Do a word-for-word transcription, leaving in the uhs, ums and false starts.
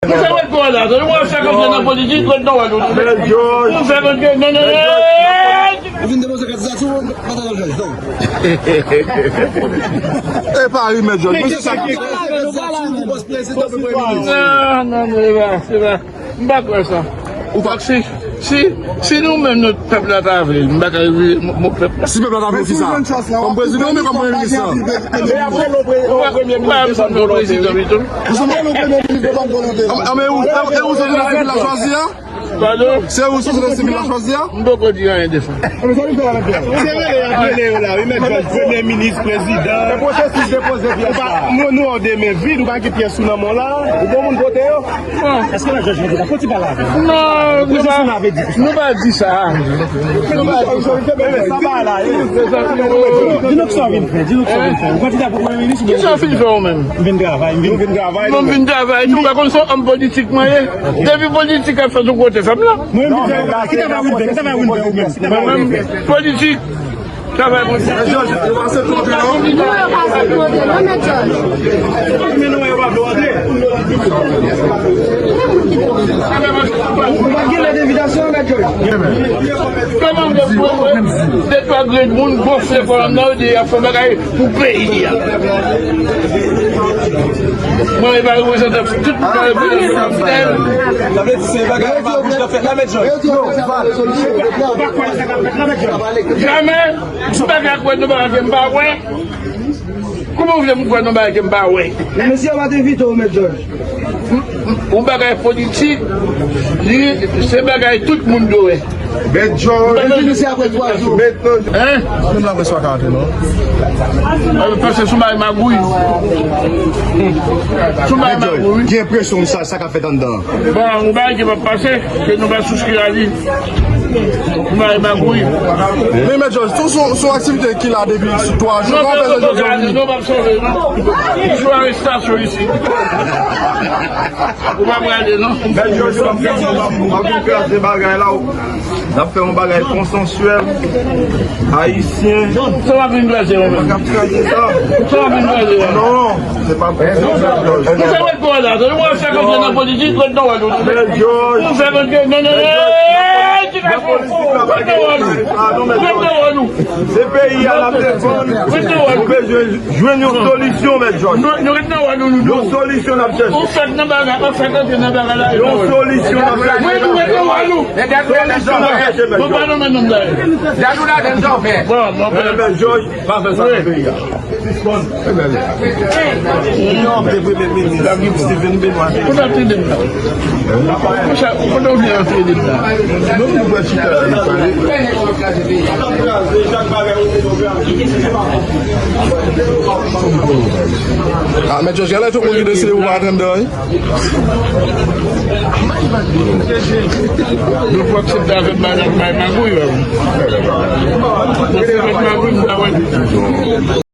Mwen fè wèl kò la, tande mwen fè konfyans nan politik, ret nan wèl ou. Mèt Jòj. Mwen fè konfyans, non, non, non. Ou vin depoze kandidati w, Madan Jòj, non. E pa ri, Mèt Jòj. Mwen se sa k ap fè. Non, non, non, se pa, se pa. M pa kwè sa. Ou pa si, si, si nou menm nou pèp la ta vle, m pa ka rive mo pèp la. Si pèp la ta vle ki sa? Kòm prezidan oubyen kòm premye minis lan? Ou pa, ou pa janm jwenn yon prezidan pito. Ou janm jwenn yon premye minis de bòn volonte? A, a, men ou, e, e ou se sivil la chwazi a? Padon? Se ou se sivil la chwazi a? M poko di anyen de sa. Se rele y ap rele yo la, wi, Mèt Jòj, premye minis, prezidan. E pwosesis depoze pyès la. Nou, nou an de men vid, ou pa gen pyès ou nan men w la. Ou bon moun vote yo? Èske Mèt Jòj mete dakò ti pale avè m? Non, nou pa, nou pa di sa. Nou pa di sa. Di nou kisa w vin fè, di nou kisa w vin fè. Ou kandida pou premye minis oubyen... Kisa w fin fè ou menm? M vin travay, m vin, m vin travay. Mwen m vin travay tou, ou pa konn se yon òm politik mwen ye. Depi politik ap fèt ou kote fè m la. Mwen m vin travay, ki travay ou vin fè, ki travay ou vin fè ou menm? Mwen menm, politik. Travay pou sa. Mèt Jòj, yo pase tout non. Non, yo pase tout non, Mèt Jòj. Men nou, yo pa vle antre. Ou pa gen lèt envitasyon, Mèt Jòj? Kòman de, de twa grenn moun gonfle kò nan yo, di y ap fè bagay pou peyi a. Mwen, e pa reprezantan tout moun, pa reprezantan Fidèl. Sa vle di se bagay pa bouch nan fèt la, Mèt Jòj. Jamè. M pa ka kwè nan bagay ke m pa wè. Kòman w vle m kwè nan bagay ke m pa wè? Mesye yo pa t envite w, Mèt Jòj. Yon bagay politik, li, se bagay tout moun dwe wè. Mèt Jòj. Mèt Jòj. Hein? Menm laprès pa ka antre, non. Paske sou bagay magouy. Sou bagay magouy, wi. Gen enpresyon sa, sa k ap fèt anndan an? Bon, yon bagay ki p ap pase, ke nou pa souskri a li. Yon bagay magouy. Men Mèt Jòj, tou sou, sou aktivite ki la depi twa jou, kòman fè Jòj vini? Non, m ap sove, non. Sou arestasyon isi. Ou pa prale, non. Mèt Jòj, w ap vin kraze bagay la, w ap fè yon bagay konsansyèl, ayisyen. Sa w ap vin kraze, w menm? Sa w ap vin kraze, w menm? Non, se pa posib, Mèt Jòj. Mwen fè wèl kò la, tande mwen fè konfyans nan politik, ret nan wèl ou. Mèt Jòj. Mwen fè konfyans, non, non, non. Ret nan wèl ou. Ret nan wèl ou. Se peyi a n ap defann. Ret nan wèl ou. Nou bezwen jwenn yon solisyon, Mèt Jòj. Nou, nou ret nan wèl ou, nou. Yon solisyon n ap chèche. Ou fèk nan bagay, ou fèk antre nan bagay la. Yon solisyon n ap chèche. Wi, nou ret nan wèl ou. Solisyon n ap chèche, Mèt Jòj. Mwen pa nonmen nonm dayè. Dadou ladann, sa w fè? Bon, mwen pa. Mèt Jòj, pa fè sa nan peyi a. Sispann. Yon te premye minis, Steven Benoît. Ou ta tande m nan. Konsa, ou konn ou vin antre dedan. Non, nou pa chita la, nou pale. Ah, Mèt Jòj, gade tout moun ki deside pou pa antre anndan, wi. Nou pa aksepte avèk bagay, bagay magouy la. Mwen se met magouy, m pa wè.